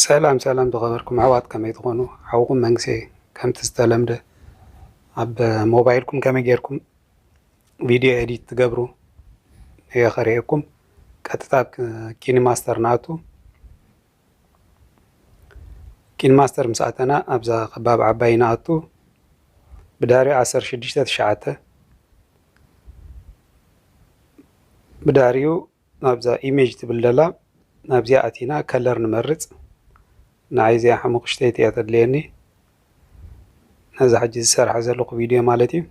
ሰላም ሰላም ዝኸበርኩም ኣሕዋት፣ ከመይ ትኾኑ? ሓውኹም መንግሴ። ከምቲ ዝተለምደ ኣብ ሞባይልኩም ከመይ ጌርኩም ቪድዮ ኤዲት ትገብሩ እየ ከርእየኩም። ቀጥታ ኣብ ኪኒማስተር ንኣቱ። ኪኒማስተር ምስ ኣተና ኣብዛ ከባቢ ዓባይ ንኣቱ። ብድሕሪኡ ዓሰርተ ሽዱሽተ ትሽዓተ። ብድሕሪኡ ናብዛ ኢሜጅ ትብል ደላ ናብዚኣ ኣቲና ከለር ንመርጽ። ንዓይ እዚኣ ሓሙኽሽተይቲ እያ ተድልየኒ፣ ነዛ ሕጂ ዝሰርሓ ዘለኹ ቪድዮ ማለት እዩ።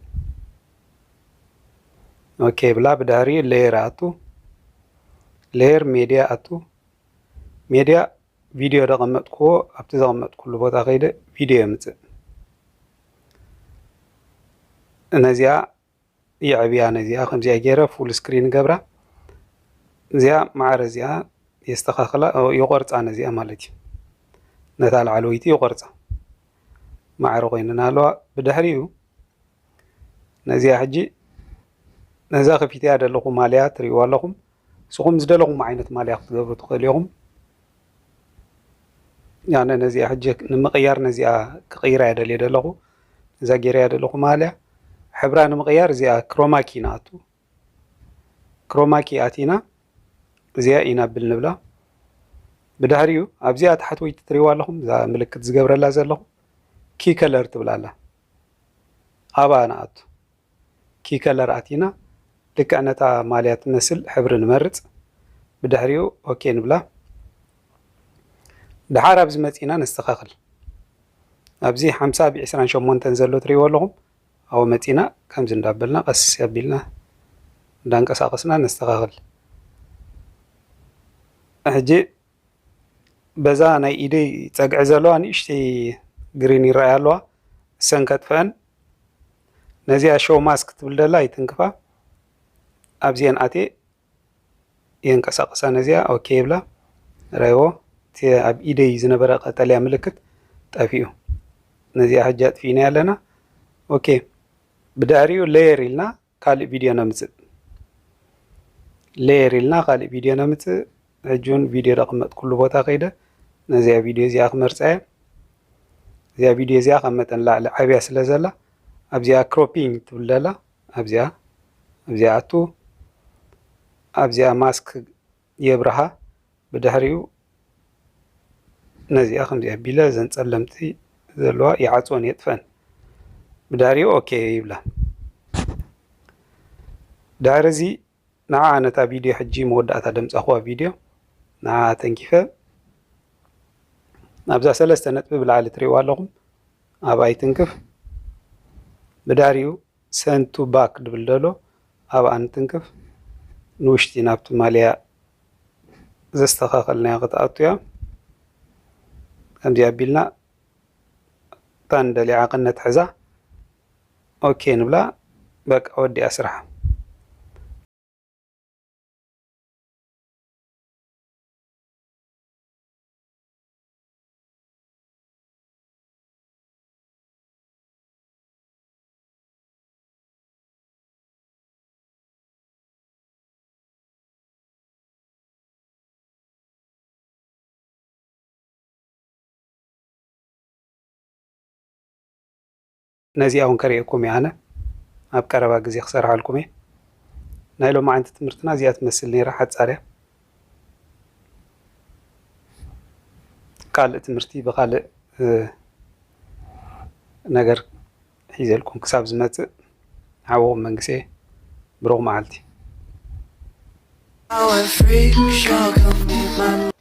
ኦኬ ብላ። ብድሕሪኡ ሌየር ኣቱ፣ ሌየር ሜድያ ኣቱ። ሜድያ ቪድዮ ዘቐመጥኩዎ ኣብቲ ዘቐመጥኩሉ ቦታ ከይደ ቪድዮ የምጽእ። ነዚኣ የዕብያ፣ ነዚኣ ከምዚኣ ገይረ ፉል ስክሪን ገብራ። እዚኣ ማዕረ እዚኣ የስተኻኽላ፣ ኦ፣ ይቖርጻ ነዚኣ ማለት እዩ። ነታ ላዕለወይቲ ይቖርጻ። ማዕረ ኮይነን ኣለዋ። ብድሕሪኡ ነዚኣ ሕጂ ነዛ ከፊተያ ዘለኹ ማልያ ትርእይዋ ኣለኹም። ንስኹም ዝደለኹም ዓይነት ማልያ ክትገብሩ ትኽእሉ ኢኹም። ያነ ነዚኣ ሕጂ ንምቕያር ነዚኣ ክቕይራ እየ ደልየ ዘለኹ። ነዛ ገይረያ ዘለኹ ማልያ ሕብራ ንምቕያር እዚኣ ክሮማኪ ንኣቱ። ክሮማኪ ኣቲና እዚኣ ኢናብል ንብላ። ብድሕሪኡ ኣብዚኣ ታሕተወይቲ ትርእይዋ ኣለኹም፣ እዛ ምልክት ዝገብረላ ዘለኹ ኪ ከለር ትብል ኣላ። ኣብኣ ንኣቱ። ኪ ከለር ኣቲና ልክዕ ነታ ማልያ ትመስል ሕብሪ ንመርጽ። ብድሕሪኡ ኦኬ ንብላ። ደሓር ኣብዚ መጺና ነስተኻኽል። ኣብዚ ሓምሳ ብ ዕስራን ሸሞንተን ዘሎ ትርእይዎ ኣለኹም። ኣብኡ መጺና ከምዚ እንዳበልና ቀስ ኣቢልና እንዳንቀሳቐስና ነስተኻኽል። ሕጂ በዛ ናይ ኢደይ ጸግዒ ዘለዋ ንእሽተይ ግሪን ይረኣያ ኣለዋ። እሰን ከጥፍአን። ነዚኣ ሾው ማስክ ትብል ደላ ይትንክፋ። ኣብዚአን ኣትየ የንቀሳቕሳ። ነዚኣ ኦኬ ይብላ። ረይዎ፣ እቲ ኣብ ኢደይ ዝነበረ ቀጠልያ ምልክት ጠፊኡ። ነዚኣ ሕጂ ኣጥፊእና ኣለና። ኦኬ። ብድሕሪኡ ሌየር ኢልና ካልእ ቪድዮ ነምጽእ። ሌየር ኢልና ካልእ ቪድዮ ነምጽእ። ሕጂ እውን ቪድዮ ዘቐመጥኩሉ ቦታ ከይደ ነዚኣ ቪድዮ እዚኣ ክመርጻ እየ። እዚኣ ቪድዮ እዚኣ ካብ መጠን ላዕሊ ዓብያ ስለ ዘላ ኣብዚኣ ክሮፒንግ ትብል ዘላ ኣብዚኣ፣ ኣብዚኣ ኣቱ። ኣብዚኣ ማስክ የብርሃ። ብድሕሪኡ ነዚኣ ከምዚኣ ኣቢለ እዘን ጸለምቲ ዘለዋ ይዓጽወን የጥፈን። ብድሕሪኡ ኦኬ ይብላ። ድሕሪ እዚ ንዓ ነታ ቪድዮ ሕጂ መወዳእታ ደምጻኹዋ ቪድዮ ንዓ ተንኪፈ ኣብዛ ሰለስተ ነጥቢ ብላዕሊ ትርእይዋ ኣለኹም፣ ኣብኣ ይትንክፍ። ብድሕሪኡ ሰንድ ቱ ባክ ድብል ደሎ ኣብኣ ንትንክፍ። ንውሽጢ ናብቲ ማልያ ዘስተኻኸልናያ ክትኣቱ እያ። ከምዚ ኣቢልና እታ ንደልያ ዓቐን ነትሕዛ። ኦኬ ንብላ። በቃ ወዲኣ ስራሓ። ነዚኣ እውን ከርእየኩም እየ ኣነ። ኣብ ቀረባ ግዜ ክሰርሓልኩም እየ። ናይ ሎማዓንቲ ትምህርትና እዚኣ ትመስል ነይራ፣ ሓጻር እያ። ካልእ ትምህርቲ ብኻልእ፣ እ፣ ነገር ሒዘልኩም ክሳብ ዝመጽእ፣ ሓውኹም መንግሴ፣ ብሩኽ መዓልቲ። Our freak show come be my